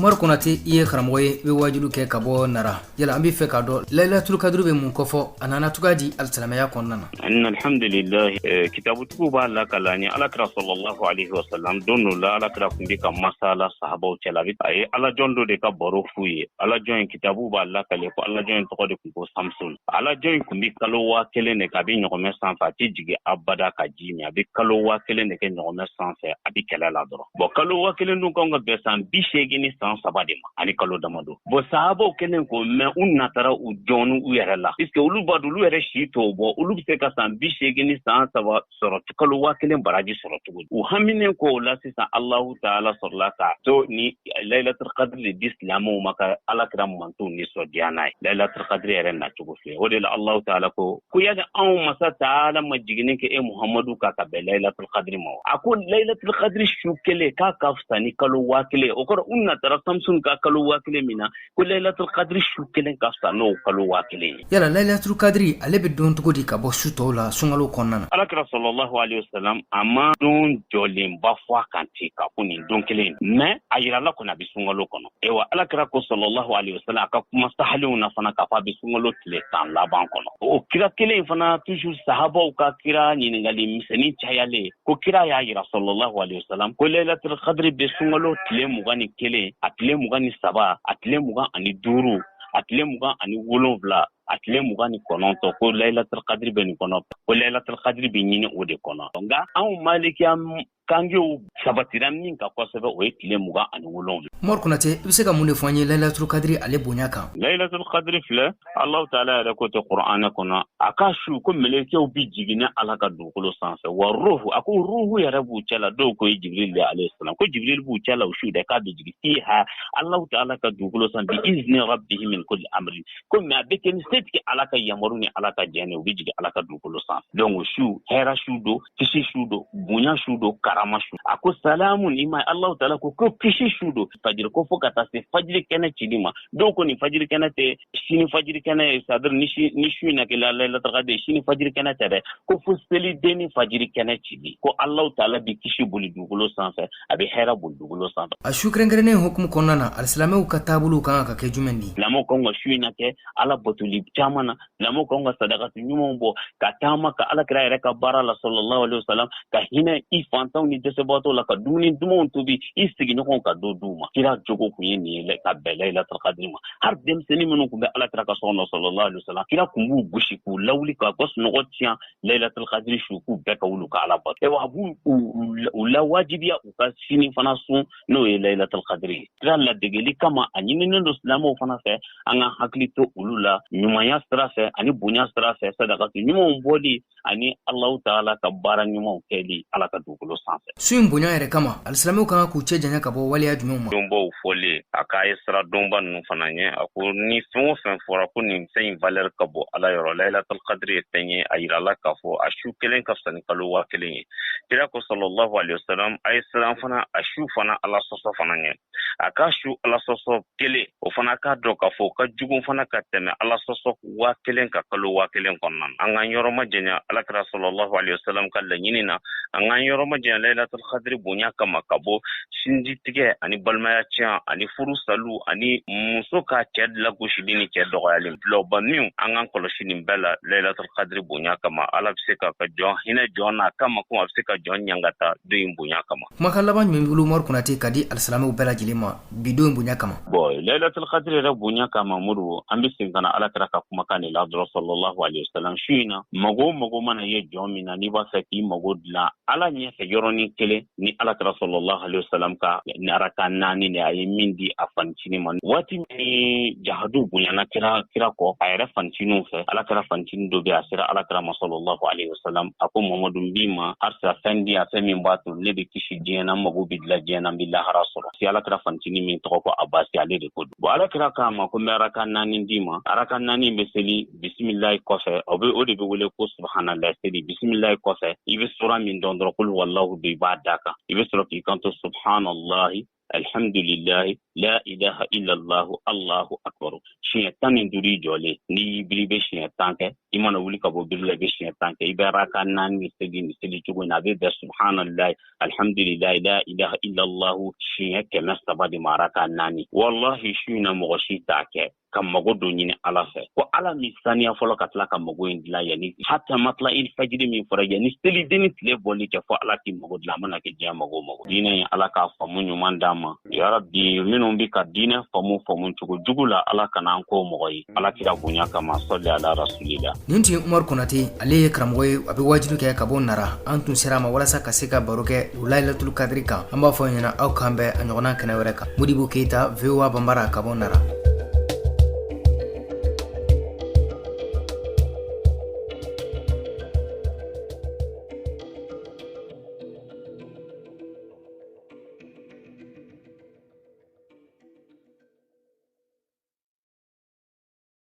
Umaru Konate, i ye karamɔgɔ ye, i bɛ waajuli kɛ ka bɔ Nara. Yala an bɛ fɛ k'a dɔn, Laylatul Kadiri bɛ mun kofɔ, a nana cogoya di alisilamɛya kɔnɔna na? Alhamdulilayi, kitabutigiw b'a lakali an ye, Alakira sɔlɔlahu alaihi wasalam, don dɔ la, Alakira tun bɛ ka masala sahabaw cɛla. A ye alajɔn dɔ de ka baro f'u ye. Alajɔn in, kitabu b'a lakale ko alajɔn in tɔgɔ de tun ko Samson. Alajɔn in tun bɛ kalo 1000 de kɛ, a bɛ ɲɔgɔmɛ sanfɛ, a tɛ jigin abada ka ji min. A bɛ kalo 1000 de kɛ ɲɔgɔmɛ sanfɛ, a bɛ kɛlɛ la dɔrɔn. Bɔn, kalo 1000 dun kan ka bɛn san 83 san de ma ani kalo damadɔ. Bɔn, sahabaw kɛlen k'o mɛn, u natara u jɔn u yɛrɛ la, puisque olu b'a dɔn olu yɛrɛ si t'o bɔ. Olu bɛ se ka san 83 san sɔrɔ, kalo 1000 baraji sɔrɔ cogo di? U haminen k'o la sisan, Alahu taala sɔrɔla ka to ni Laylatul Qadr de di silamɛw ma, ka Alakira mantonw nisɔndiya n'a ye. Laylatul Qadr yɛrɛ nacogo filɛ. O de la Alahu taala ko yali anw masa taala ma jiginni kɛ e Muhamadu kan ka bɛn Laylatul Qadr ma wa? A ko Laylatul Qadr su kelen k'a ka fisa ni kalo 1000. O kɔrɔ, u natara Samsun ka kalo 1000 min na, ko Laylatul Qadr su kelen ka fisa n'o kalo 1000 ye. Yala Laylatul Qadr, ale bɛ dɔn cogo di ka bɔ su tɔw la sunkalo kɔnɔna na? Alakira sɔlɔlahu alayhi wa salam, a ma don jɔlenba fɔ a kan ten k'a fɔ nin don kelen, mais a yirala kɔni a bɛ sunkalo kɔnɔ. Ewa, Alakira ko sɔlɔlahu alayhi wa salam, a ka kuma sahalenw na fana, k'a fɔ a bɛ sunkalo tile 10 laban kɔnɔ. O kira kelen in fana, toujours sahabaw ka kira ɲininkali misɛnnin cayalen, ko kira y'a yira sɔlɔlahu alayhi wa salam ko Laylatul Qadr bɛ sunkalo tile 21, a tile 23, a tile 25, a tile 27, a tile 29, ko Laylatul Qadr bɛ nin kɔnɔ, ko Laylatul Qadr bɛ ɲini o de kɔnɔ. Nka anw malikiya kangew sabatira min kan kosɛbɛ, o ye tile 27. Umaru Konate, i bɛ se ka mun de fɔ an ye Laylatul Qadr ale bonya kan? Laylatul Qadr filɛ, Alahu taala yɛrɛ ko tɛ Kuranɛ kɔnɔ, a ka su ko mɛlɛkɛw bɛ jigin ni Ala ka dugukolo sanfɛ wa ruhu. A ko ruhu yɛrɛ b'u cɛ la. Dɔw ko ye Jibril de alayhi salam, ko Jibril b'u cɛ la o su dɛ, k'a bɛ jigin fiha, Alahu taala ka dugukolo san, bi izni rabbihi min kulli amri. Ko mais a bɛ kɛ ni setigi Ala ka yamaru ni Ala ka jɛn de, u bɛ jigin Ala ka dugukolo sanfɛ. Donc o su, hɛrɛ su don, kisi su don, bonya su don, karama su. A ko salamun, i ma Alahu taala ko kisi su don fajiri, ko fo ka taa se fajiri kɛnɛ cili ma. Dɔw ko nin fajiri kɛnɛ tɛ sini fajiri kɛnɛ ye, c'est à dire ni su in na kɛ Laylatul Qadr, sini fajiri kɛnɛ tɛ dɛ, ko fo selidenni fajiri kɛnɛ cili, ko Alahu taala bɛ kisi boli dugukolo sanfɛ, a bɛ hɛrɛ boli dugukolo sanfɛ. A su kɛrɛnkɛrɛnnen hukumu kɔnɔna na, alisilamɛw ka taabolow kan ka kɛ jumɛn di? Silamɛw kan ka su in na kɛ Ala batoli caman na. Silamɛw kan ka sadakati ɲumanw bɔ, ka taama ka Alakira yɛrɛ ka baara la sɔlɔlahu alayhi wa salam, ka hinɛ i fantanw ni dɛsɛbaatɔw la, ka dumuni dumanw tobi i sigiɲɔgɔnw ka dɔ d'u ma. Kira jogo kun ye nin ye ka bɛn Laylatul Qadr ma. Hali denmisɛnnin minnu kun bɛ Alakira ka so kɔnɔ sɔlɔlahu alayhi wa salam, kira kun b'u gosi k'u lawuli k'a ka sunɔgɔ tiɲɛ Laylatul Qadr su, k'u bɛɛ ka wuli ka Ala bato. A b'u u lawajibiya u ka sini fana sun, n'o ye Laylatul Qadr ye. Kira ladegeli kama, a ɲininen don silamɛw fana fɛ, an ka hakili to olu la ɲumanya sira fɛ ani bonya sira fɛ, sadakati ɲumanw bɔli ani Alahu taala ka baara ɲumanw kɛli Ala ka dugukolo sanfɛ. Su in bonya yɛrɛ kama, alisilamɛw kan k'u cɛ janya ka bɔ waleya jumɛnw ma? Donbaw fɔlen, a k'a ye sira donba ninnu fana ɲɛ. A ko ni fɛn o fɛn fɔra ko nin fɛn in valeur ka bon Ala yɔrɔ, Laylatul Qadr ye fɛn ye a yirala k'a fɔ a su kelen ka fisa ni kalo 1000 ye. Kira ko sɔlɔlahu alayhi wa salam, a ye siran fana a su fana Ala sɔsɔ fana ɲɛ. A ka su Ala sɔsɔ kelen, o fana k'a dɔn k'a fɔ o ka jugu fana ka tɛmɛ Ala sɔsɔ 1000 ka kalo 1000 kɔnɔna na. An k'an yɔrɔ majanya Alakira sɔlɔlahu alayhi wa salam ka laɲini na. An k'an yɔrɔ majanya Laylatul Qadr bonya kama, ka bɔ sinji tigɛ ani balimaya tiɲɛ ani furu salu ani muso ka cɛ lagosili ni cɛ dɔgɔyali dulɔba minw. An k'an kɔlɔsi nin bɛɛ la Laylatul Qadr bonya kama. Ala bɛ se ka jɔn hinɛ jɔn na kama, ko a bɛ se ka jɔn ɲangata don in bonya kama. Kumakan laban jumɛn b'i bolo, Umaru Konate, ka di alisilamɛw bɛɛ lajɛlen ma bi don in bonya kama? Bɔn, Laylatul Qadr yɛrɛ bonya kama, Modibo, an bɛ segin ka na Alakira ka kumakan de la dɔrɔn sɔlɔlahu alayhi wa salam. Su in na, mago o mago mana ye jɔn min na, n'i b'a fɛ k'i mago dilan Ala ɲɛfɛ yɔrɔnin kelen, ni Alakira sɔlɔlahu alayhi wa salam ka araka naani de a ye min di a fanicinin ma, waati min jahadu bonyana kira kɔ a yɛrɛ faniciniw fɛ, Alakira fanicinin dɔ bɛ, a sera Alakira ma sɔlɔlahu alayhi wa salam, a ko: "Mamadu, n b'i ma halisa fɛn di yan, fɛn min b'a to ne bɛ kisi diɲɛ na, n mago bɛ dilan diɲɛ na, n bɛ lahara sɔrɔ." Si Alakira fanicinin min tɔgɔ ko Abasi, ale de ko don. Bon, Alakira k'a ma ko n bɛ araka naani d'i ma. Araka naani bɛ seli bisimilayi kɔfɛ, o bɛ o de bɛ wele ko subhanalayi seli. Bisimilayi kɔfɛ, i bɛ sura min dɔn dɔrɔn, kul wallahu don, i b'a da kan, i bɛ sɔrɔ k'i kanto subhanallahi. Alhamdulilahi, la ilaha illallah, Allahu akbar, siɲɛ 15 i jɔlen. N'i y'i biri, i bɛ siɲɛ 10 kɛ. I mana wuli ka bɔ biri la, i bɛ siɲɛ 10 kɛ. I bɛ raka naani seli nin seli cogo in na, a bɛ bɛn subhanallahi, alhamdulilahi, la ilaha illallah siɲɛ 300 de ma, raka naani. Wallahi, su in na mɔgɔ si t'a kɛ ka mago dɔ ɲini Ala fɛ ko Ala m'i saniya fɔlɔ ka tila ka mago in dilan yanni hata matla il fajiri min fɔra, yanni selideni tile bɔli cɛ, fɔ Ala k'i mago dilan. A mana kɛ diɲɛ mago mago, diinɛ in, Ala k'a faamu ɲuman d'an ma yarabi. Minnu bɛ ka diinɛ faamu faamu cogo jugu la, Ala kana an k'o mɔgɔ ye, Ala kira bonya kama. Sɔli ala rasulila. Nin tun ye Umaru Konate, ale ye karamɔgɔ ye, a bɛ wajulu kɛ ka bɔ Nara. An tun sera a ma walasa ka se ka baro kɛ Laylatul Kadiri kan. An b'a fɔ ɲɛna, aw k'an bɛn a ɲɔgɔnna kɛnɛ wɛrɛ kan. Modibo Keyita, VOA Banbara, ka bɔ Nara.